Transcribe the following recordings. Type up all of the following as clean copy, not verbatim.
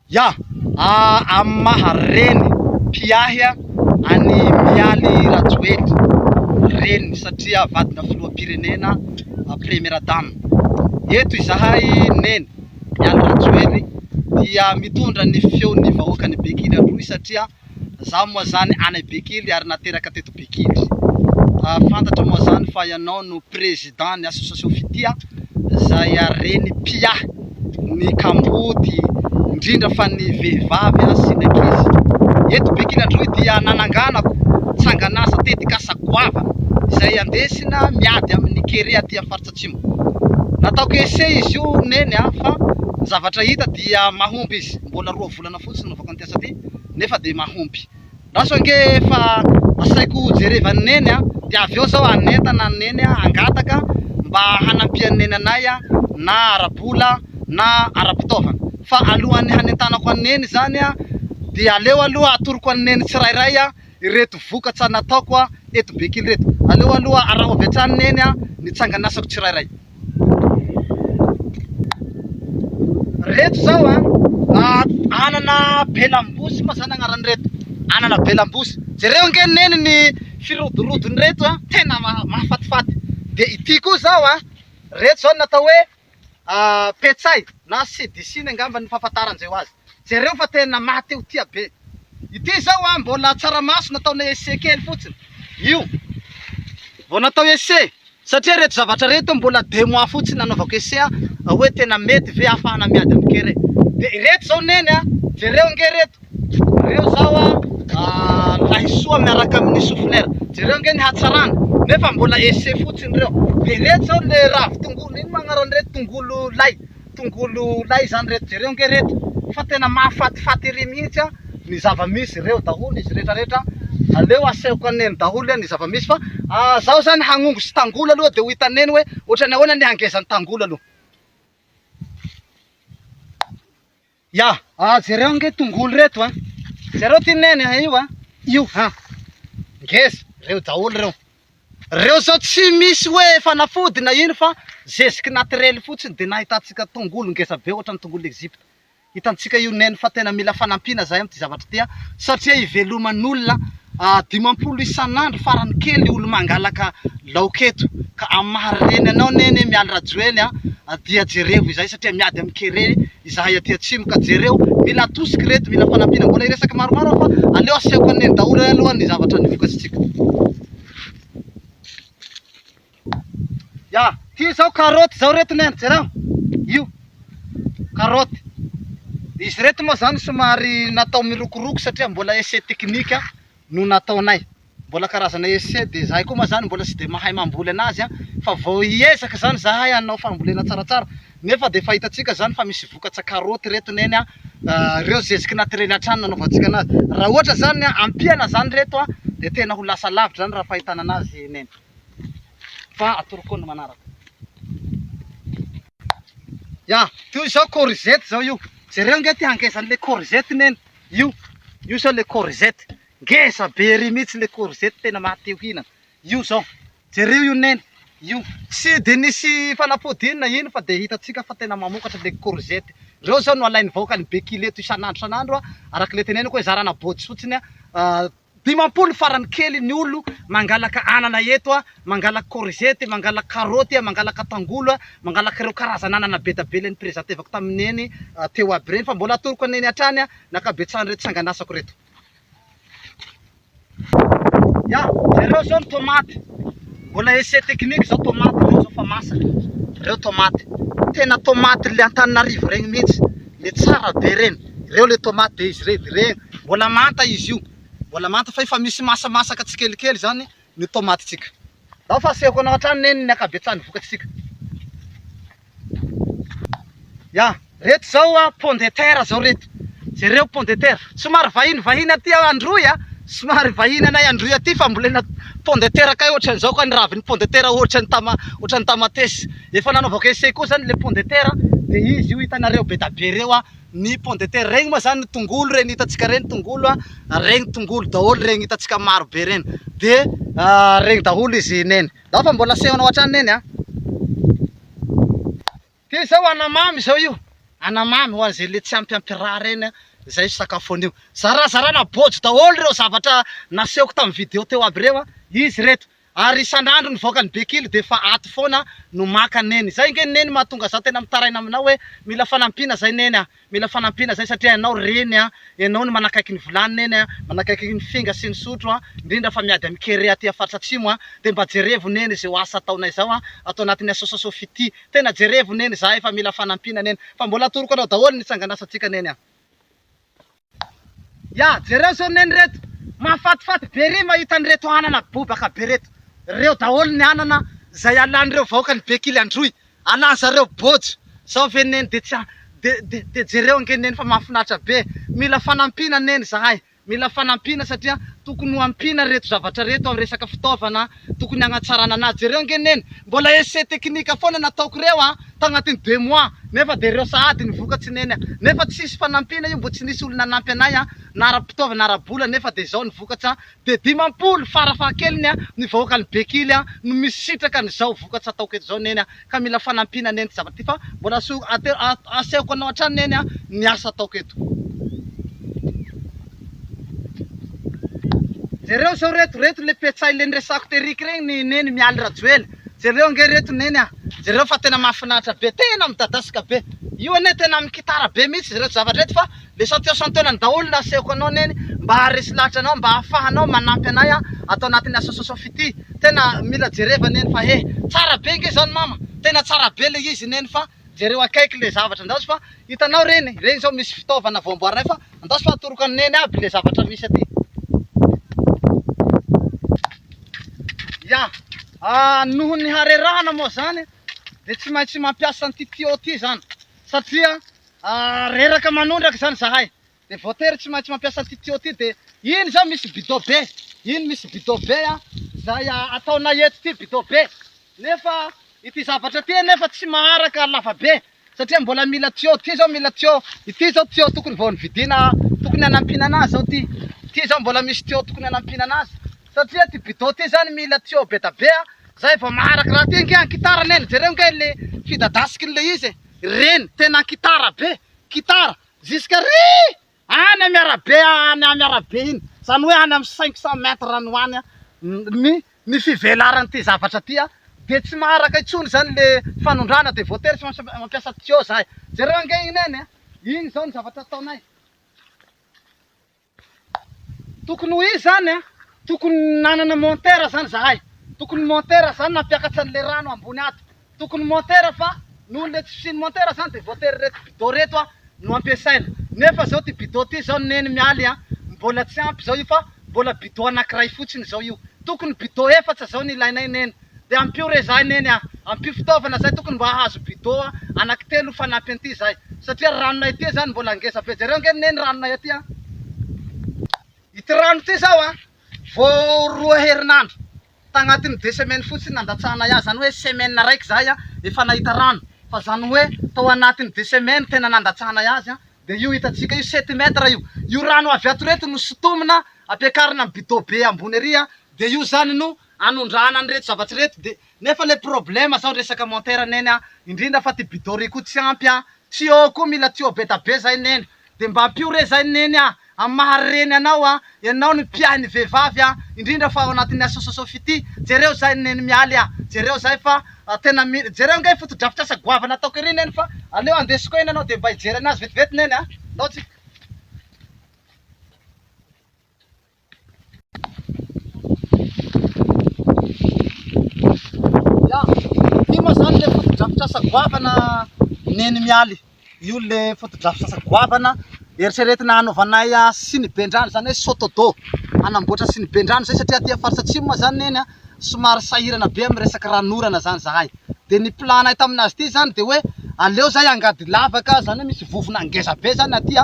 Ya, amin'ny maha reny mpiahy an'i Mialy Rajoely, reniny satria vadina filoham-pirenena première dame. Eto izahay Neny Mialy Rajoely dia mitondra ny feon'ny vahoakan'i Bekily Androy satria Zaho moa zany any Bekily ary nateraka teto Bekily. Fantatra moa zany fa ianao no président ny association Fitia zay reny mpiahy ny kamboty indrindra fa ny vehivavy sy ny ankizy. Eto Bekily Androy dia nananganako tsanganasa tetikasa goavana izay andesina miady amin'ny kere aty amin'ny faritra atsimo. Nataoko essai izy io neny a fa ny zavatra hita dia mahomby izy. Mbola roa volana fotsiny nanaovako an'ity asa ity. nefa dia mahomby. Andraso ange fa asaiko jerevan'i Neny a, dia avy eo zao hanentana an'i Neny hangataka mba hanampian'i Neny anay na ara-bola na ara-pitaovana. Fa alohan'ny hanentanako an'i Neny izany dia aleo aloha atoroko an'i Neny tsirairay ireto vokatra nataoko eto Bekily ireto. Aleo aloha araho avy hatrany Neny ny tsanganasako tsirairay. Reto zao a, anana be lambosy moa zany agnaran'ireto, anana be lambosy. Jereo ange neny ny firodorodon'ireto a, tena mahafatifaty. De ity koa zao a, reto zao no natao hoe petsay na sedisiny angamba ny fahafantaran'izay azy. Jereo fa tena maha-te ho tia be. Ity zao a, mbola tsaramaso nataonay essai kely fotsiny, io vao natao essai. Satria ireto zavatra ireto mbola deux mois fotsiny nanaovako essai hoe tena mety ve ahafahana miady amin'ny kere. Dia ireto zao neny a, jereo ange ireto, ireo zao a laisoa miaraka amin'ny souffleur, jereo ange ny hatsarany nefa mbola essai fotsiny ireo. Dia ireto zao le ravin-tongolo, ino ma agnaran'ireto tongolo lay. Tongolo lay zany reto jereo nge reto fa tena mahafatifaty ery mihitsy a ny zava-misy reo daholo izy rehetra rehetra aleo asehoko an'i neny daholo ny zava-misy fa zaho zany hagnongo sy tangolo aloha de ho hitan'i neny hoe ohatran'ny ahoana ny hangezan'ny tangolo aloha. Ya, jereo ange tongolo reto a. Jereo ty neny a, io a. Io ha. Ngeza, reo daholo reo. Reo zao tsy misy hoe fanafody na ino fa zeziky naturel fotsiny de nahitantsika tongolo ngeza be ohatran'ny tongolo Egypte. Hitantsika io neny fa tena mila fanampiana zahay amin'ity zavatra ity a, satria iveloman'olona 50 isan'andro farany kely olo mangalaka laoka eto ka amin'ny maha reny anao neny Mialy Rajoely a dia jerevo izahay satria miady amin'ny kere izahay aty atsimo ka jereo mila atosika ireto mila fanampiana mbola hiresaka maromaro aho fa aleo asehoko an'i neny daholo aloha ny zavatra nivokasintsika ya ty zao karoty zao reto neny jereo io karoty izy reto moa zany somary natao mirokoroko satria mbola essai technique no nataonay Mbola karazana essai dia zahay koa moa zany mbola tsy dia mahay mamboly anazy an, fa vao hiezaka zany zahay hanao fambolena tsaratsara, nefa dia efa hitantsika zany fa misy vokatra karaoty reto neny an, reo zeziky naturely hatrany nanaovantsika anazy, raha ohatra zany ampiana zany reto an, dia tena ho lasa lavitra zany raha fahitana anazy neny, fa atoroko ny manaraka. Ya, toy izao courgette zao io, jereo ange ty hangezan'le courgette neny, io, io zao le courgette. Ngeza be ery mihitsy le courgette tena maha te ho hinana. Io zao, jereo io neny, io. Tsy de nisy fanafody inona iny fa de hitantsika fa tena mamokatra le courgette. Reo zao no alain'ny vahoaka any Bekily eto isan'andro isan'andro araka le teneniko hoe zarana bôjy fotsiny 50 farany kely ny olo mangalaka anana eto mangalaka courgette, mangalaka karaoty, mangalaka tangolo, mangalaka ireo karazana anana be da be le ni-presentevako tamin'i neny teo aby reny fa mbola atoroko an'i neny hatrany ny ankabetsahan'ireto sanganasako ireto. Ya, jereo zao ny tomaty. Mbola essai technique zao tomaty reo zao fa masaka. Reo tomaty. Tena tomaty le Antananarivo regny mihitsy. Le tsara be regny. Reo le tomaty de izy redy regny. Mbola manta izy io. Mbola manta fa efa misy masamasaka tsikelikely zany ny tomatintsika. Ndao fa asehoko anao hatrany neny ny ankabetsahan'ny vokatritsika. Ya, reto zao a pont de terre zao reto. Jereo pont de terre. Somary vahiny vahiny aty Androy a. Somary vahiny anay Androy aty fambolena pont de terre kay ohatran'izao kay ny ravin'ny pont de terre ohatran'ny tama ohatran'ny tamatesy. Efa nanaovako essai koa zany le pont de terre de izy io hitanareo be da be reo a ny pont de terre. Regny moa zany tongolo regny hitantsika regny tongolo a, regny tongolo daholo regny hitantsika maro be regny. De regny daholo izy neny. Ndao fa mbola asehonao hatrany neny a. Ty zao anamamy zao io. Anamamy ho an'izay le tsy ampiampy rà reny a, zay sakafo anio. Zarazarana bôjo daholo ireo zavatra nasehoko tamin'ny video teo aby ireo a, izy ireto. Ary isan'andro nivoaka ny Bekily dia efa ato foana no maka Neny. Zay nge Neny mahatonga za tena mitaraina aminao hoe mila fanampiana zay Neny a! Mila fanampiana zay satria ianao reny a! Ianao no manakaiky ny vilany Neny a! Manakaiky ny finga sy ny sotro a! Indrindra fa miady amin'ny kere aty faritra atsimo a! Dia mba jerevo Neny izao asa ataonay izao a! Ato anatin'ny association fitia. Tena jerevo Neny za efa mila fanampiana Neny. Fa mbola atoroko anao daholo ny tsangan'asantsika Neny a! Ya, jereo zao neny reto, mahafatifaty be ry mahita an'ireto anana bobaka be reto, reo daholo ny anana zay alan'ireo vahoakan'i Bekily Androy, alan'zareo bôjo, zao ve neny de tsy de de de jereo ange neny fa mahafinaritra be, mila fanampiana neny zahay, mila fanampiana satria tokony ho ampiana reto zavatra reto amin'ny resaka fitaovana tokony hagnatsarana anazy, jereo ange neny, mbola essai technique foana nataoko reo a, tagnatin'ny deux mois nefa dia reo sahady ny vokatsy neny a! Nefa tsisy fanampiana io mbo tsy nisy olona nanampy anay a! Na ara-pitaovana na ara-bola nefa dia izao ny vokatsa dia 50 farafahakeliny a ny vahoakan'i Bekily a no misitraka an'izao vokatsa ataoko eto izao neny a! Ka mila fanampiana neny ty zavatra ty fa mbola asehoko anao hatrany neny a ny asa ataoko eto. Jereo zao reto, reto le petsay le niresako tery regny ny neny Mialy Rajoely. Jereo ange reto neny a! Jereo fa tena mahafinaritra be, tena midadasika be. Io anie tena mikitara be mihitsy ireto zavatra ireto fa le santionsantionany daholo no asehoko anao neny mba haharesy lahatra anao, mba hahafahanao manampy anay ato anatin'ny association fitia. Tena mila jereva neny fa he! Tsara be nge zany mama, tena tsara be le izy neny fa jereo akaiky le zavatra andraso fa hitanao reny, reny zao misy fitaovana voamboarinay fa andraso fa atoroko an'i neny aby le zavatra misy aty. Ya, noho ny harerahana moa zany dia tsy maintsy mampiasa an'ity tuyau ity zany satria reraka manondraka zany zahay dia voatery tsy maintsy mampiasa an'ity tuyau ity dia iny zao misy bidon be, iny misy bidon be zay ataonay eto ity bidon be nefa ity zavatra ity anefa tsy maharaka lava be Satria mbola mila tuyau, ty zao mila tuyau, ity zao tuyau tokony vao nividiana tokony hanampiana anazy zao ty, ty zao mbola misy tuyau tokony hanampiana anazy, satria ty bidon ty zany mila tuyau be da be a, zay vao maharaka raha ty nge ankitara neny, jereo nge le fidadasikin'le izy e, reny tena ankitara be, kitara jusqu'à ry any amy arabe any amy arabe iny, zany hoe any amy 500 mètres any ho any ny ny fivelaran'ity zavatra ity a, dia tsy maharaka intsony izany le fanondrana dia voatery tsy maintsy mampiasa tuyau zahay. Jereo ange iny neny a, iny izao ny zavatra ataonay. Tokony ho izy izany a, tokony nanana monteur izany zahay, tokony monteur izany nampiakatra an'le rano ambony ato. Tokony monteur fa noho le tsy fisian'ny monteur zany de voatery reto bidon reto no ampiasaina nefa zao ty bidon ty zao neny mialy a mbola tsy ampy zao io fa mbola bidon anakiray fotsiny zao io tokony bidon efatsa zao ny ilainay neny de ampio re zahay neny a ampio fitaovana zay tokony mba hahazo bidon anakitelo fanampy an'ity zahay satria ranonay aty zany mbola ngeza be jereo ange neny ranonay aty a ity rano ity zao a vao roa herinandro Tagnatin'ny deux semaines fotsiny nandatsahanay azy, zany hoe semaine raiky zahay efa nahita rano, fa zany hoe tao anatin'ny deux semaines tena nandatsahanay azy dia io hitantsika io sept mètres io, io rano avy ato reto no sintomina ampiakarina amin'ny bidon be ambony ary dia io zany no anondrahana an'ireto zavatra ireto dia nefa le problème zao resaka monteur neny a, indrindra fa ty bidon ry koa tsy ampy a, Tuyau koa mila tuyau be da be zay neny de mba ampio re zay neny a! Amin'ny maha reny anao a! Ianao no mpiahy ny vehivavy a! Indrindra fa ao anatin'ny association fitia jereo zay neny mialy a! Jereo zay fa tena mila jereo ange fotodrafitrasa goavana ataoko ery neny fa aleo andesiko eny ianao de mba hijery anazy vetivety neny a! Ndao tsika. Ya, ity moa zany le fotodrafitrasa goavana Neny Mialy. Io le fotodrafitrasa goavana eritreretina hanaovanay siniben-drano, zany hoe sotodo. Hanamboatra siniben-drano zay satria aty amin'ny faritra atsimo moa zany Neny somary sahirana be amin'ny resaka ranonorana zany zahay. Dia ny plan-nay tamin'azy ity zany dia hoe aleo zay angady lavaka, zany hoe misy vovona ngeza be zany aty,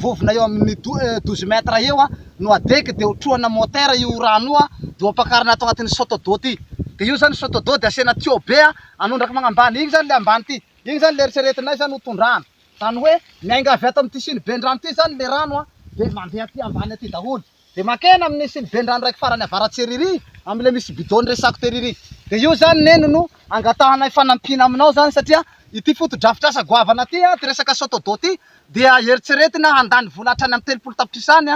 vovona eo amin'ny 12 mètres eo. no adeky dia hotrohana moteur io rano io dia ho ampakarina ato anatin'ny seau d'eau ty, dia io zany seau d'eau dia asiana tuyau be anondraka magnambany, igny zany le ambany ty, igny zany le eritreretinay zany ho tondrahana, zany hoe miainga avy ato amin'ity siniben-drano ty zany le rano dia mandeha aty ambany aty daholo, dia makena amin'ny siniben-drano raiky farany avaratsy ery ry amin'ilay misy bidon resako tery ry, dia io zany neny no angatahanay fanampiana aminao zany satria. Ity fotodrafitrasa goavana ity, ity resaka Sotodo ity dia eritreretina handany vola hatrany amin'ny 30 tapitrisa any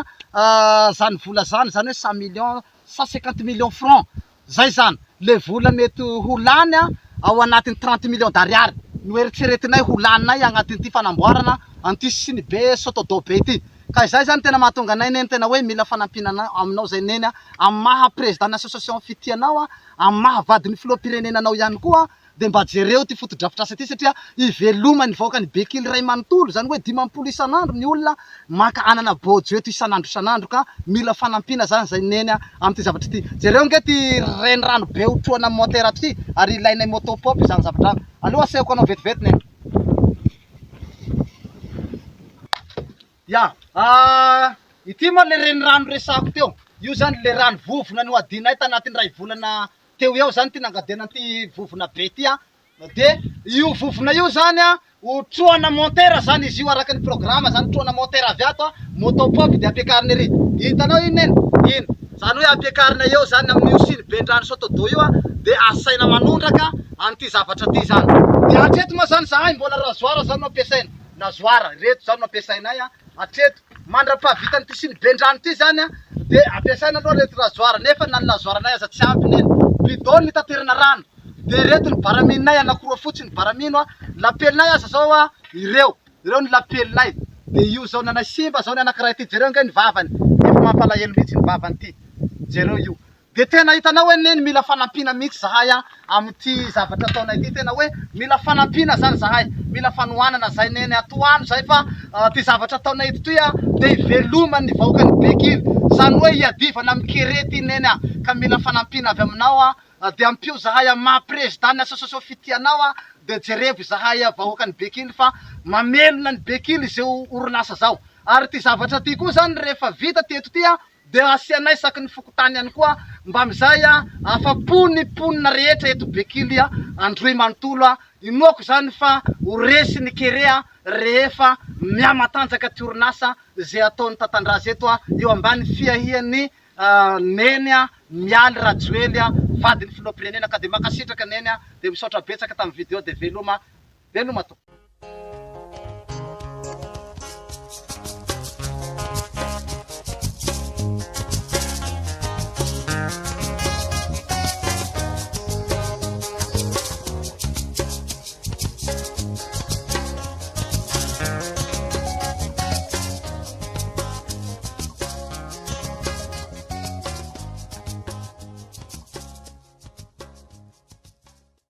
izany vola izany, izany hoe cent millions, 150 millions francs. Zay zany le vola mety ho lany ao anatin'ny 30 millions d'ariary no eritreretinay ho laninay agnatin'ity fanamboarana an'ity sinibe Sotodo be ity. Ka izay zany tena mahatonga anay neny tena hoe mila fanampiana aminao zay neny a, amin'ny maha président ny association Fitia anao a, amin'ny maha vadin'ny filoham-pirenena anao ihany koa dia mba jereo ity fotodrafitrasa ity satria iveloman'ny vahoakan'i Bekily iray manontolo, izany hoe 50 isan'andro ny olona maka anana bôjo eto isan'andro isan'andro ka mila fanampiana zany izay neny amin'ity zavatra ity. Jereo ange ity renirano be hotrohana amin'ny motera ato ity ary ilainay moto pompe izany zavatra izany. Aleo asehoko anao vetivety neny. Ya, ity moa le renirano resahako teo, io zany le rano vovona nohadianay tanatin'ny iray volana Teo eo zany ty nangadena an'ity vovona be ty an, de io vovona io zany an, ho trohana montera zany izy io araka ny programa zany, trohana montera avy ato an, moto pompe de ampiakarina ery, hitanao iny neny? Iny, zany hoe ampiakarina eo zany amin'io siniben-drano sotodo io an, de asaina manondraka an'ity zavatra ty zany, de hatreto moa zany zahay mbola rasoir zany no ampiasaina, nazoara, ireto zany no ampiasainay an, Hatreto, mandra-pahavitan'ity siniben-drano ity izany dia ampiasaina aloha ireto rasoir nefa na ny lazoaranay aza tsy ampy neny. Bidon no itaterana rano dia ireto ny baramininay anankiroa fotsiny baramino, lapelinay aza izao ireo, ireo ny lapelinay dia io izao ny anay simba izao ny anankiray ity, jereo ange ny vavany, efa mampalahelo mihitsy ny vavany ity, jereo io. Dia tena hitanao hoe neny mila fanampiana mihitsy zahay an amin'ity zavatra ataonay ity, tena hoe mila fanampiana zany zahay, mila fanohanana zay neny a, tohano zay fa ity zavatra ataonay eto ity an dia hiveloman'ny vahoakan'i Bekily, zany hoe hiadivana amin'ny kere ity neny a, ka mila fanampiana avy aminao an, dia ampio zahay amin'ny maha président ny association fitia anao an, dia jerevo izahay vahoakan'i Bekily fa mamelona an'i Bekily izao orinasa zao, ary ity zavatra ity koa zany rehefa vita ity eto ity an, Dia asianay isaky ny fokontany ihany koa mba amin'izay afa-po ny mponina rehetra eto Bekily Androy manontolo. Inoako izany fa ho resy ny kere rehefa mihamatanjaka ty orinasa izay ataon'i Tatandraza eto eo ambany fiahian'i Neny Mialy Rajoely vadin'ny filoham-pirenena ka dia mankasitraka Neny dia misaotra betsaka tamin'ny video dia veloma veloma tompoko.